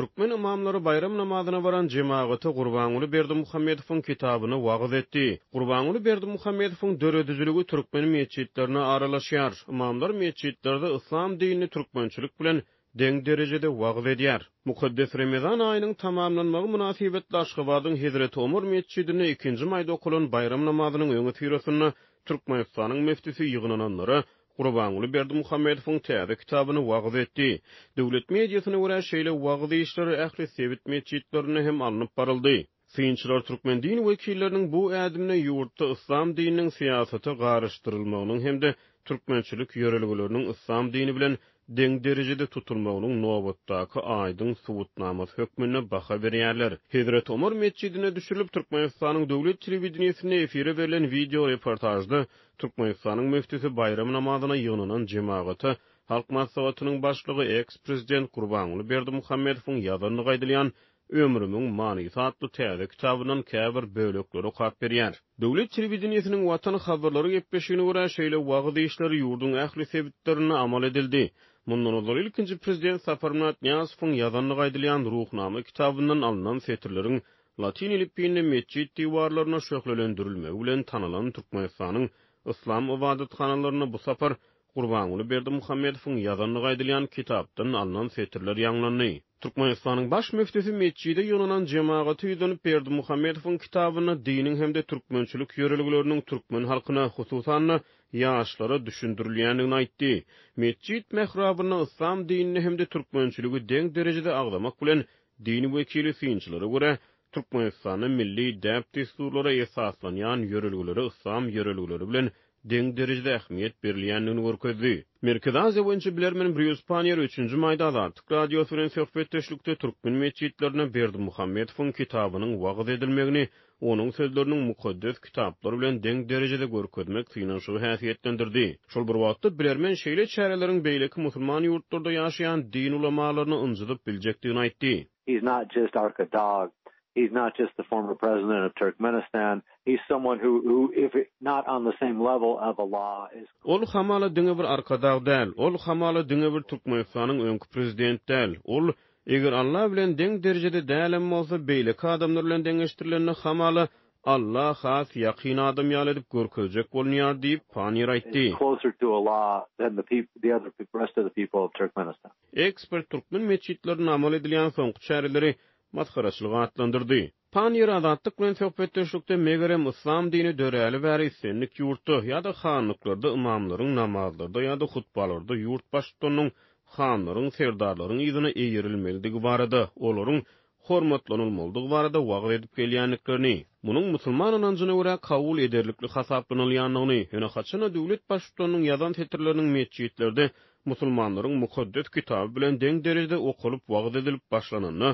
Türkmen ymamlary baýram namazyna baran jemagata Gurbanguly Berdimuhamedowyň kitabyny wagyz etdi. Gurbanguly Berdimuhamedowyň döredijiligi türkmen metjitlerine aralaşýar. Ymamlar metjitlerde yslam dinini türkmençilik bilen deň derejede wagyz edýär. Mukaddes Remezan aýynyň tamamlanmagy mynasybetli Aşgabadyň Hezreti Omar metjidinde ikinji maýda okalan baýram namazynyň öňüsyrasynda Türkmenistanyň müftüsi ýygnananlara Gurbanguly Berdimuhamedowyň täze kitabyny wagyz etdi. Döwlet mediasyna görä, şeýle wagyz işleri ähli sebit metjitlerinde hem alnyp baryldy. Synçylar türkmen din wekilleriniň bu ädimine ýurtda yslam dininiň syýasata garyşdyrylmagynyň hem-de türkmençilik ýörelgeleriniň yslam dini bilen deň derejede tutulmagynyň nobatdaky aýdyň subutnamasy hökmünde baha berýärler. Hezreti Omar metjidinde düşürilip, Türkmenistanyň döwlet telewideniýesinde efire berlen wideo reportažda Türkmenistanyň müftüsi baýram namazyna ýygnanan jemagata Halk Maslahatynyň başlygy, eks-prezident Gurbanguly Berdimuhamedowyň ýazandygy aýdylýan Ömrümiň manysy atly täze kitabyndan käbir bölekleri okap berýär. Döwlet telewideniýesiniň Watan habarlary gepleşigine görä, şeýle wagyz işleri ýurduň ähli sebitlerinde amal edildi. Mundan ozal ilkinji prezident Saparmyrat Nyýazowyň ýazandygy aýdylýan Ruhnama kitabyndan alnan setirleriň latyn elipbiýinde metjit diwarlarynda şöhlelendirilmegi bilen tanalan Türkmenistanyň yslam ybadathanalarynda bu sapar Gurbanguly Berdimuhamedowyň ýazandygy aýdylýan kitapdan alnan setirler ýaňlandy. Türkmenistanyň baş müftüsi metjide ýygnanan jemagata ýüzlenip, Berdimuhamedowyň kitabynda diniň hem-de türkmençilik ýörelgeleriniň türkmen halkyna, hususan-da, ýaşlara düşündirilýändigini aýtdy. Metjit mährabynda yslam dinini hem-de türkmençiligi deň derejede agzamak bilen, din wekili synçylara görä, Türkmenistanda milli däp-dessurlara esaslanýan ýörelgelere yslam ýörelgeleri bilen deň derejede ähmiýet berilýändigini görkezdi. Merkezi Aziýa boýunça bilermen Brýus Panniýer üçünji maýda Azatlyk Radiosy bilen söhbetdeşlikde türkmen metjitlerinde Berdimuhamedowyň kitabynyň wagyz edilmegini onuň sözleriniň mukaddes kitaplar bilen deň derejede görkezmek synanyşygy häsiýetlendirdi. Şol bir wagtda, bilermen şeýle çäreleriň beýleki musulman ýurtlarda ýaşaýan din ulamalaryny ynjydyp biljekdigini aýtdy. He's not just Arkadag, he's not just the former president of Turkmenistan, he's someone who who if not on the same level of Allah is. Ol hamala diňe bir Arkadag däl, ol hamala diňe bir Türkmenistanyň öňki prezident däl, ol, eger Alla bilen deň derejede dälem bolsa, beýleki adamlar bilen deňeşdirilende hamala Alla has ýakyn adam ýaly edip görkezjek bolunýar diýip, Panniýer aýtdy. Ekspert türkmen metjitlerinde amal edilýän soňky çäreleri masgaraçylyk atlandyrdy. Panniýer Azatlyk bilen söhbetdeşlikde megerem yslam dini döräli bäri islendik ýurtda ýa-da hanlyklarda ymamlaryň namazlarda ýa-da hutbalarda ýurt baştutanynyň hanlaryň serdarlaryň yzyna eýerilmelidigi barada olaryň hormatlanylmalydygy barada wagyz edip gelýändiklerini, munuň musulman ynanjyna görä kabul ederlikli hasaplanylýandygyny, ýöne haçanda döwlet baştutanynyň ýazan setirleriniň metjitlerde musulmanlaryň mukaddes kitaby bilen deň derejede okalyp wagyz edilip başlananda,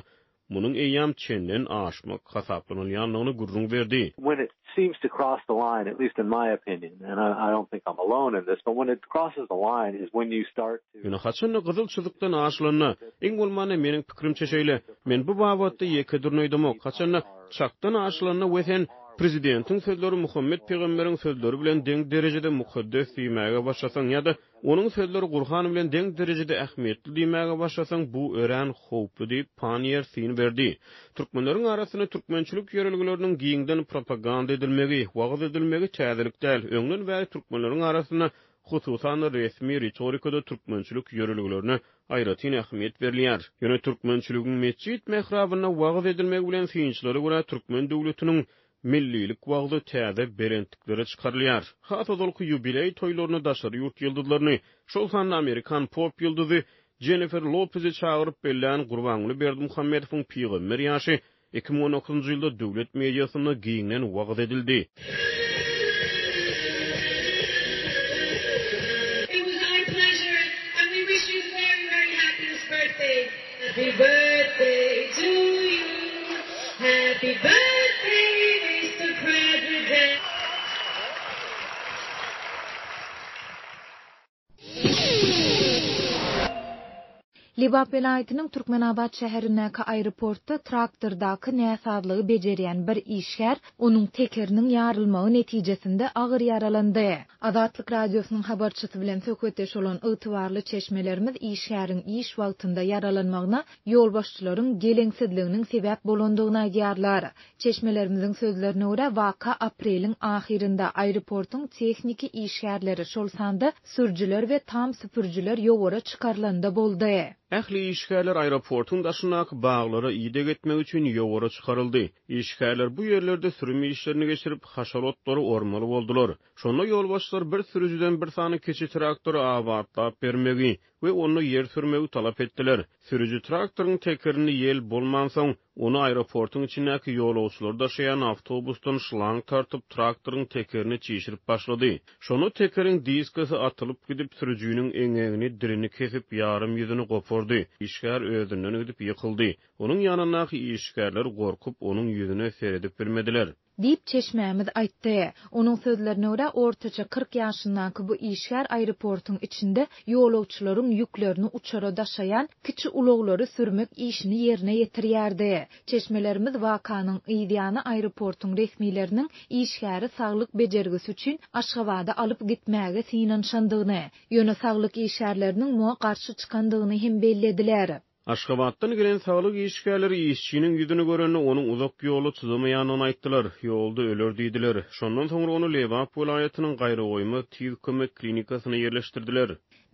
munuň eýýäm çenden aşmak hasaplanylýandygyny gürrüň berdi. When it seems to cross the line, at least in my opinion, and I don't think I'm alone in this, but when it crosses the line is when you start to. Ýöne haçan-da gyzyl çyzykdan aşylanda, iň bolmanda meniň pikirimçe şeýle, men bu babatda ýeke durnaýdamok, haçan-da çakdan aşylanda we sen prezidentiň sözleri Muhammet pygamberiň sözleri bilen deň derejede mukaddes diýmäge başlasaň ýa-da onuň sözleri Gurhan bilen deň derejede ähmiýetli diýmäge başlasaň, bu örän howply diýip, Panniýer syn berdi. Türkmenleriň arasynda türkmençilik ýörelgeleriniň giňden propaganda edilmegi, wagyz edilmegi täzelik däl. Öňden bäri türkmenleriň arasynda Hususan-da, resmi ritorikada türkmençilik ýörelgelerine aýratyn ähmiýet berilýär. Ýöne türkmençiligiň metjit mährabynda wagyz edilmegi bilen synçylara görä türkmen döwletiniň millilik wagzy täze belentliklere çykarylýar. Has ozalky ýubileý toýlaryna daşary ýurt ýyldyzlaryny, şol sanda amerikan pop ýyldyzy Jennifer Lopezi çagyryp bellän Gurbanguly Berdimuhamedowyň pygamber ýaşy 2019-njy ýylda döwlet mediasynda giňden wagyz edildi. It was our pleasure and we wish you very very happiest birthday. Happy birthday to you. Happy birthday Mister President. Lebap welaýatynyň Türkmenabat şäherindäki aeroportda traktordaky näsazlygy bejerýän bir işgär onuň tekeriniň ýarylmagy netijesinde agyr ýaralandy. Azatlyk Radiosynyň habarçysy bilen söhbetdeş bolan ygtybarly çeşmelerimiz işgäriň iş wagtynda ýaralanmagyna ýolbaşçylaryň geleňsizliginiň sebäp bolandygyny aýdýarlar. Çeşmelerimiziň sözlerine görä, waka apreliň ahyrynda aeroportuň tehniki işgärleri, şol sanda sürüjiler we tam süpürijiler ýowara çykarylanda boldy. Ähli işgärler aeroportuň daşyndaky baglara ideg etmek üçin ýowara çykaryldy. Işgärler bu ýerlerde sürüm işlerini geçirip, haşal otlary ormaly boldular. Şonda ýolbaşçylar bir sürüjiden bir sany kiçi traktory abatlap bermegi we onda ýer sürmegi talap etdiler. Sürüji traktoryň tekerinde ýel bolmansoň, ony aeroportuň içindäki ýolagçylary daşaýan awtobusdan şlang tartyp, traktoryň tekerini çişirip başlady. Şonda tekeriň diskasy atylyp gidip, sürüjiniň eňegini, dilini kesip, ýarym ýüzüni gopardy. Işgär özünden gidip ýykyldy. Onuň ýanyndaky işgärler gorkup, onuň ýüzüne seredip bilmediler. Diýip, çeşmämiz aýtdy. Onuň sözlerine görä, ortaça 40 ýaşyndaky bu işgär aeroportuň içinde ýolagçylaryň ýüklerini uçara daşaýan kiçi ulaglary sürmek işini ýerine ýetirýärdi. Çeşmelerimiz wakanyň yzýany aeroportuň resmileriniň işgäri saglyk bejergisi üçin Aşgabada alyp gitmäge synanyşandygyny, ýöne saglyk işgärleriniň muňa garşy çykandygyny hem bellediler. Aşgabatdan gelen saglyk işgärleri işçiniň ýüzüni görende, onuň uzak ýola çydamaýandygyny aýtdylar. Ýolda öler diýdiler. Şondan soňra ony Lebap welaýatynyň Gaýragoýmaz tiz kömek klinikasyna ýerleşdirdiler.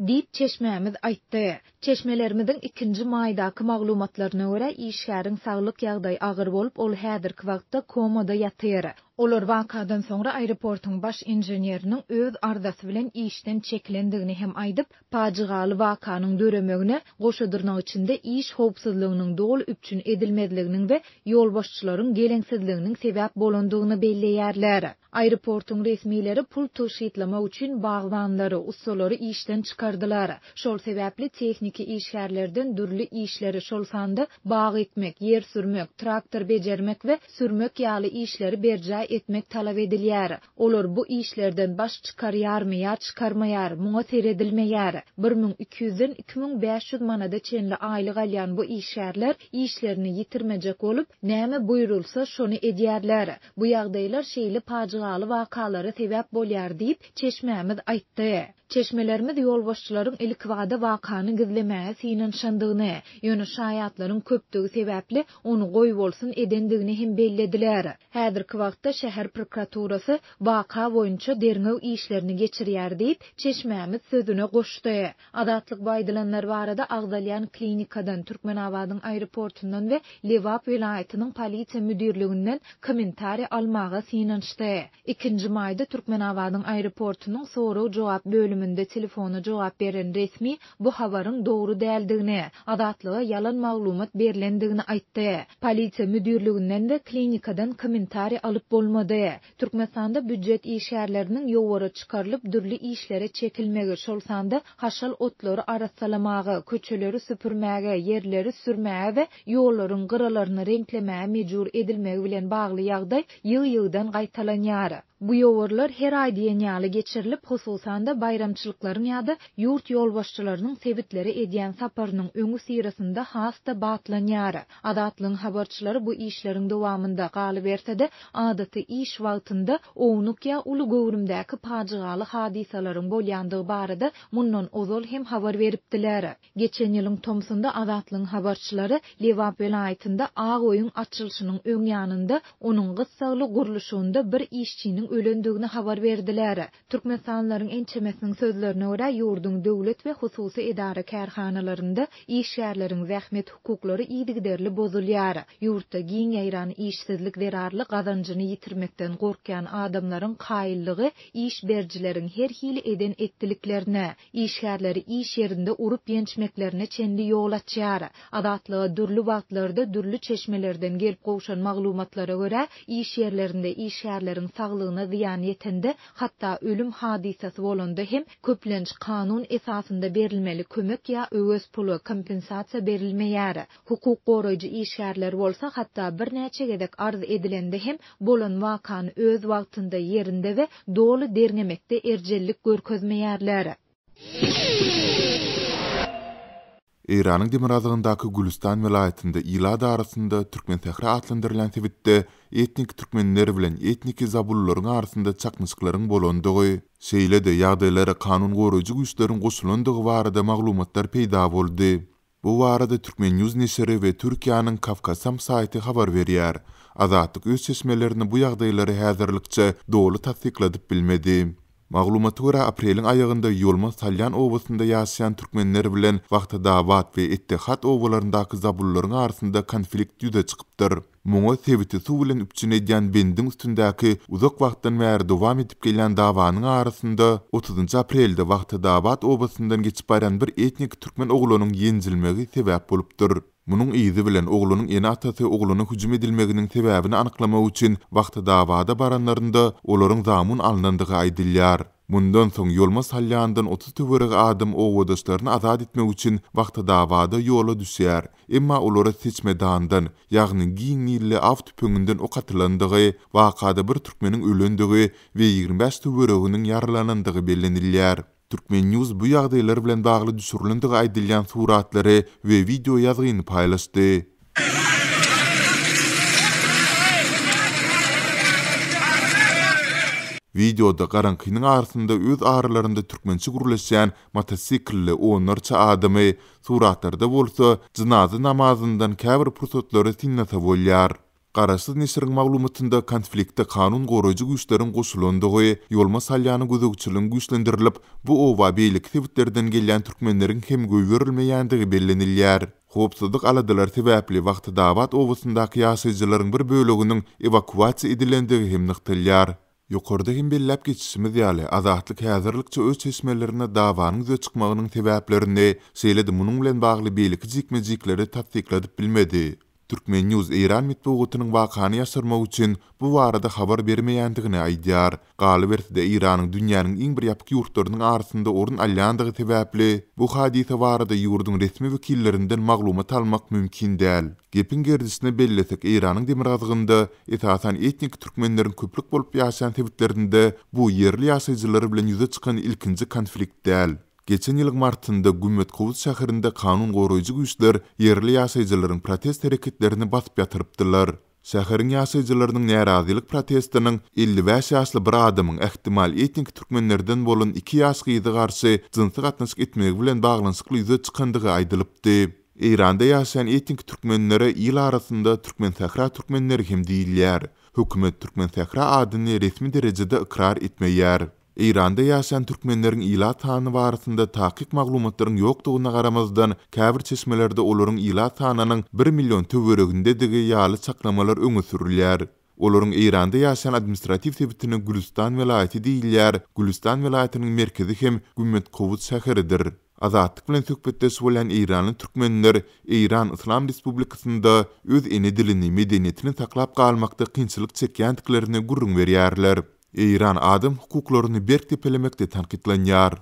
Diýip, çeşmämiz aýtdy. Çeşmelerimiziň ikinji maýdaky maglumatlaryna görä, işgäriň saglyk ýagdaýy agyr bolup, ol häzirki wagtda komada ýatyr. Olar wakadan soňra aeroportuň baş inženeriniň öz arzasy bilen işden çekilendigini hem aýdyp, Pajygaly wakanyň döremegine, goşa dyrnak içinde, iş howpsuzlygynyň doly üpjün edilmezliginiň we ýolbaşçylaryň geleňsizliginiň sebäp bolandygyny belleýärler. Aeroportuň resmileri pul tygşytlamak üçin bagbanlary, ussalary işden çykardylar. Şol sebäpli tehniki işgärlerden dürli işleri, şol sanda bag ekmek, ýer sürmek, traktor bejermek we sürmek ýaly işleri berjaý etmek talap edilýär. Olar bu işlerden baş çykarýarmy ýa çykarmaýar, muňa seredilmeýär. 1200-den 2500 manada çenli aýlyk alýan bu işgärler işlerini ýitirmejek bolup, näme buýrulsa, şony edýärler. Bu ýagdaýlar şeýle pajygaly wakalara sebäp bolýar diýip, çeşmämiz aýtdy. Çeşmelerimiz ýolbaşçylaryň ilkibada wakany gizlemäge synanyşandygyny, ýöne şaýatlaryň köpdügi sebäpli ony goýbolsun edendigini hem bellediler. Häzirki wagtda şäher prokuraturasy waka boýunça derňew işlerini geçirýär diýip, çeşmämiz sözüne goşdy. Azatlyk bu aýdylanlar barada agzalýan klinikadan, Türkmenabadyň aeroportundan we Lebap welaýatynyň polisiýa müdirliginden kommentariý almaga synanyşdy. Ikinji maýda Türkmenabadyň aeroportunyň sorag-jogap bölüminde telefona jogap beren resmi bu habaryň dogry däldigini, Azatlyga ýalan maglumat berlendigini aýtdy. Polisiýa müdirliginden we klinikadan kommentariý alyp bolmady. Türkmenistanda býujet işgärleriniň ýowara çykarylyp dürli işlere çekilmegi, şol sanda haşal otlary arassalamaga, köçeleri süpürmäge, ýerleri sürmäge we ýollaryň gyralaryny reňklemäge mejbur edilmegi bilen bagly ýagdaý ýygy-ýygydan gaýtalanýar. Bu ýowarlar her aý diýen ýaly geçirilip, hususan-da, baýramçylyklaryň ýa-da ýurt ýolbaşçylarynyň sebitlere edýän saparynyň öňüsyrasynda has-da batlanýar. Azatlygyň habarçylary bu işleriň dowamynda, galyberse-de, adaty iş wagtynda ownuk ýa uly göwrümdäki pajygaly hadysalaryň bolýandygy barada mundan ozal hem habar beripdiler. Geçen ýylyň tomsunda Azatlygyň habarçylary Lebap welaýatynda ak öýüň açylyşynyň öň ýanynda onuň gyssagly gurluşygynda bir işçiniň ölendigini habar berdiler. Türkmenistanlylaryň ençemesiniň sözlerine görä, ýurduň döwlet we hususy edara-kärhanalarynda işgärleriň zähmet hukuklary yzygiderli bozulýar. Ýurtda giň ýaýran işsizlik zerarly gazanjyny ýitirmekden gorkýan adamlaryň kaýyllygy iş berijileriň her hili eden-etdiliklerine, işgärleri iş ýerinde urup-ýençmeklerine çenli ýol açýar. Azatlyga dürli wagtlarda dürli çeşmelerden gelip gowşan maglumatlara görä, iş ýerlerinde işgärleriň saglygyna zyýan ýetende, hatda ölüm hadysasy bolanda hem, köplenç kanun esasynda berilmeli kömek ýa öwez puly, kompensasiýa berilmeýär. Hukuk goraýjy işgärler bolsa, hatda birnäçe gezek arz edilende hem, bolan wakany öz wagtynda, ýerinde we doly derňemekde erjellik görkezmeýärler. Eýranyň demirgazygyndaky Gülüstan welaýatynda ilat arasynda Türkmensähra atlandyrylýan sebitde etnik türkmenler bilen etniki zabulylaryň arasynda çaknyşyklaryň bolandygy, şeýle-de ýagdaýlara kanun goraýjy güýçleriň goşulandygy barada maglumatlar peýda boldy. Bu barada Turkmen. News neşiri we Türkiýäniň Kafkasam saýty habar berýär. Azatlyk öz çeşmelerini bu ýagdaýlary häzirlikçe doly tassykladyp bilmedi. Maglumata görä, apreliň aýagynda Ýolma Salýan obasynda ýaşaýan türkmenler bilen Wagtadabat we Ettehat obalaryndaky zabullaryň arasynda konflikt ýüze çykypdyr. Muňa sebiti suw bilen üpjün edýän bendiň üstündäki uzak wagtdan bäri dowam edip gelýän dawanyň arasynda otuzynjy aprelde Wagtadabat obasyndan geçip barýan bir etnik türkmen oglanyň ýenjilmegi sebäp bolupdyr. Munuň yzy bilen oglanyň ene-atasy oglana hüjüm edilmeginiň sebäbini anyklamak üçin Wagtadabada baranlarynda olaryň zamun alnandygy aýdylýar. Mundan soň ýolma salýandan 30 töweregi adam obadaşlaryny azat etmek üçin Wagtadabada ýola düşýär. Emma olara seçmedandan, ýagny giň nilli aw tüpeňinden ok atylandygy, wakada bir türkmeniň ölendigi we 25 töwereginiň ýaralanandygy bellenilýär. Turkmen. News bu ýagdaýlar bilen bagly düşürilendigi aýdylýan suratlary we wideo ýazgyny paýlaşdy. Wideoda garaňkynyň arasynda öz aralarynda türkmençe gürleşýän motosiklli onlarça adamy, suratlarda bolsa jynaza namazyndan käbir pursatlary synlasa bolýar. Garaşsyz neşiriň maglumatynda konflikte kanun goraýjy güýçleriň goşulandygy, ýolma salýana gözegçiligiň güýçlendirilip, bu oba beýleki sebitlerden gelýän türkmenleriň hem goýberilmeýändigi bellenilýär. Howpsuzlyk aladalary sebäpli Wagtydabat obasyndaky ýaşaýjylaryň bir böleginiň ewakuasiýa edilendigi hem nygtalýar. Ýokarda hem belläp geçişimiz ýaly, Azatlyk häzirlikçe öz çeşmelerinde dawanyň ýüze çykmagynyň sebäplerini, şeýle-de munuň bilen bagly beýleki jikme-jikleri tassykladyp bilmedi. Turkmen. News eýran metbugatynyň wakany ýaşyrmak üçin bu barada habar bermeýändigini aýdýar. Galyberse-de, Eýranyň dünýäniň iň bir ýapyk ýurtlarynyň arasynda orun alýandygy sebäpli, bu hadysa barada ýurduň resmi wekillerinden maglumat almak mümkin däl. Gepiň gerdişine bellesek, Eýranyň demirgazygynda, esasan etnik türkmenleriň köplük bolup ýaşaýan sebitlerinde bu ýerli ýaşaýjylar bilen ýüze çykan ilkinji konflikt däl. Geçen ýylyň martynda Gümmetkowus şäherinde kanun goraýjy güýçler ýerli ýaşaýjylaryň protest hereketlerini basyp ýatyrypdylar. Şäheriň ýaşaýjylarynyň närazylyk protestiniň 55 ýaşly bir adamyň ähtimal etnik türkmenlerden bolan iki ýaş gyza garşy jynsy gatnaşyk etmegi bilen baglanyşykly ýüze çykandygy aýdylypdy. Eýranda ýaşaýan etnik türkmenlere il arasynda Türkmensähra türkmenleri hem diýilýär. Hökümet Türkmensähra adyny resmi derejede ykrar etmeýär. Eýranda ýaşaýan türkmenleriň ilat sany barasynda takyk maglumatlaryň ýokdugyna garamazdan, käbir çeşmelerde olaryň ilat sanynyň bir million töweregindedigi ýaly çaklamalar öňe sürülýär. Olaryň Eýranda ýaşaýan administratiw sebitine Gülüstan welaýaty diýilýär, Gülüstan welaýatynyň merkezi hem Gümmetkowus şäheridir. Azatlyk bilen söhbetdeş bolýan eýranly türkmenler Eýran Yslam Respublikasynda öz ene dilini, medeniýetini saklap galmakda kynçylyk çekýändiklerini gürrüň berýärler. Eýran adam hukuklaryny berk depelemekde tankytlanýar.